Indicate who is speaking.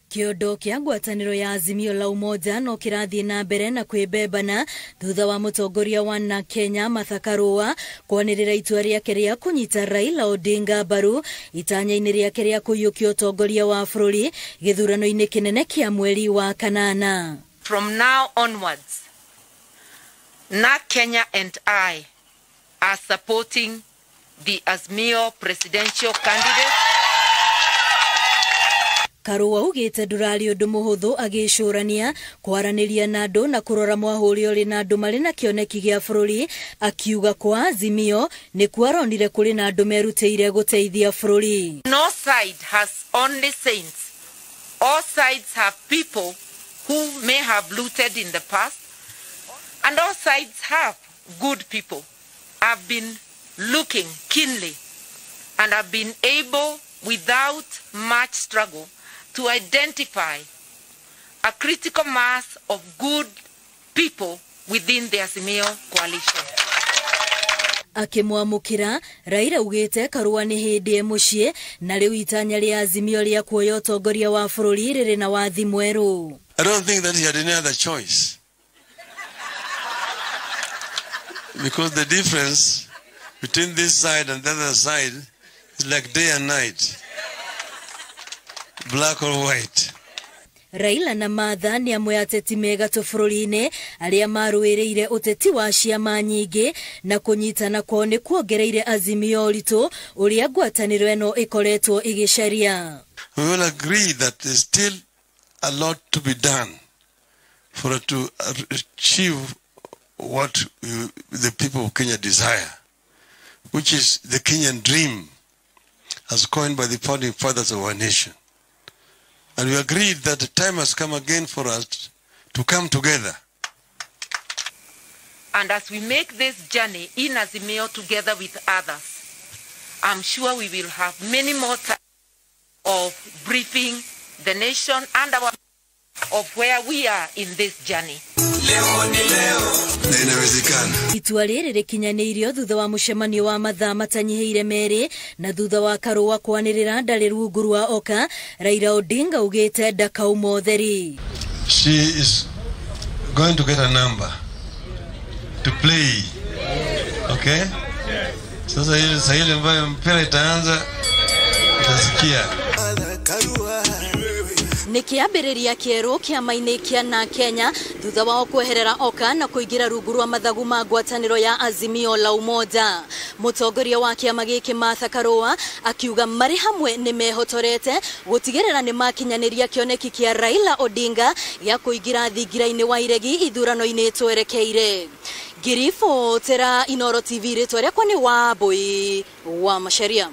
Speaker 1: Kĩondo kĩa ngwatanĩro ya Azimio la Umoja no kĩrathiĩ na mbere na kwĩbebana thutha wa mũtongoria wa NARC Kenya Martha Karua kwanĩrĩra itua rĩake rĩa kũnyita Raila Odinga mbaru itanya-inĩ rĩake rĩa kũiyũkia ũtongoria wa bũrũri gĩthurano-inĩ kĩnene kĩa mweri wa kanana.
Speaker 2: From now onwards, NARC Kenya and I are supporting the Azimio presidential candidate.
Speaker 1: Karua augĩte ndũrarĩ ũndũ mũhũthũ agĩcũrania kwaranĩria na andũ na kũrora mwahũri ũrĩ na andũ marĩ na kĩoneki gĩa bũrũri, akiuga kwa Azimio nĩkuo aronire kũrĩ na andũ merutĩire gũteithia bũrũri.
Speaker 2: No side has only saints. All sides have people who may have looted in the past, and all sides have good people. I've been looking keenly and I've been able, without much struggle, to identify a critical mass of good people within the Azimio coalition.
Speaker 1: Akĩmwamũkĩra, Raila augĩte Karua nĩ hĩndĩ e mũciĩ na rĩu itanya rĩa Azimio rĩa kuoya ũtongoria wa bũrũri rĩrĩ na wathi mwerũ.
Speaker 3: I don't think that he had any other choice, because the difference between this side and the other side is like day and night, black or white.
Speaker 1: Raila na Martha nĩ amwe ateti me gatũ bũrũri-inĩ arĩa marũĩrĩire ũteti wa ciama nyingĩ na kũnyitana kwao nĩ kuongereire Azimio ũritũ ũrĩa ngwatanĩro ĩno ĩkoretwo ĩgĩcaria.
Speaker 3: We will agree that there's still a lot to be done for us to achieve what the people of Kenya desire, which is the Kenyan dream as coined by the founding fathers of our nation. And we agreed that the time has come again for us to come together.
Speaker 2: And as we make this journey in Azimio together with others, I'm sure we will have many more times of briefing the nation and our of where we are in this journey.
Speaker 3: Na inawezekana.
Speaker 1: Itua rĩrĩ rĩkinyanĩirio thutha wa mũcemanio wa mathaa matanyihĩire merĩ na thutha wa Karua kwanĩrĩra ndarĩ rungu rwa Oka, Raila Odinga augĩte ndakauma ũtheri.
Speaker 3: She is going to get a number to play. Okay? Sasa ile saa ile ambayo mpira itaanza utasikia.
Speaker 1: Nĩ kĩambĩrĩria kĩerũ kĩama-inĩ kĩa NARC Kenya thutha wao kweherera Oka na kũingĩra rungu rwa mathagu ma ngwatanĩro ya Azimio la Umoja. Mũtongoria wa kĩama gĩkĩ Martha Karua akiuga marĩ hamwe nĩ mehotorete gũtigĩrĩra nĩ makinyanĩria kĩoneki kĩa Raila Odinga gĩa kũingĩra thingira-inĩ wa iregi ithurano-inĩ twerekeire. Ngiribotera Inooro TV, rĩtwa rĩakwa nĩ Wambui wa Macharia.